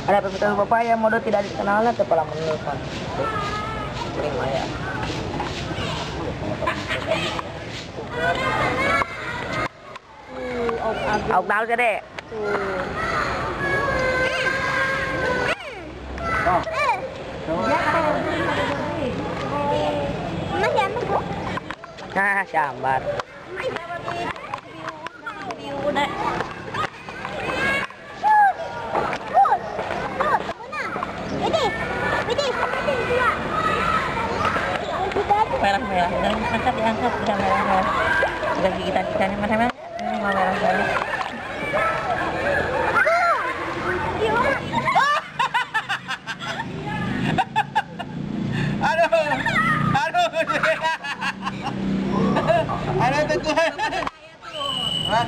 Ada permintaan bapak yang modal tidak dikenalnya kepala menelpon. Terima ya. Auk tahu sih deh. Nah, sambar. Merah-merah, angkat diangkat, udah merah-merah. Udah gigitan ikannya merah-merah, ini mau merah-merah. Aduh, aduh, aduh, teguh. Hah?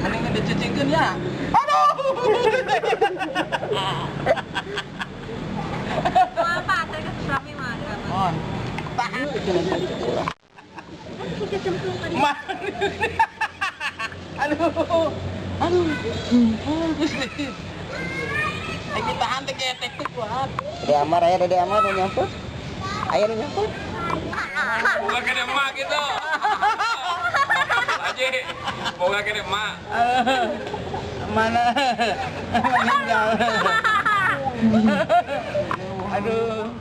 Mending dicicingkeun ya. Aduh. On. Aduh. Aduh. Gusti. Ay, ditahan teh ketek teh kuat. Dede Amar aya Dede Amar nu nyampur. Aya nu nyampur. Boga kene emak gitu. Haji, boga kene emak. Mana? Meninggal. Aduh.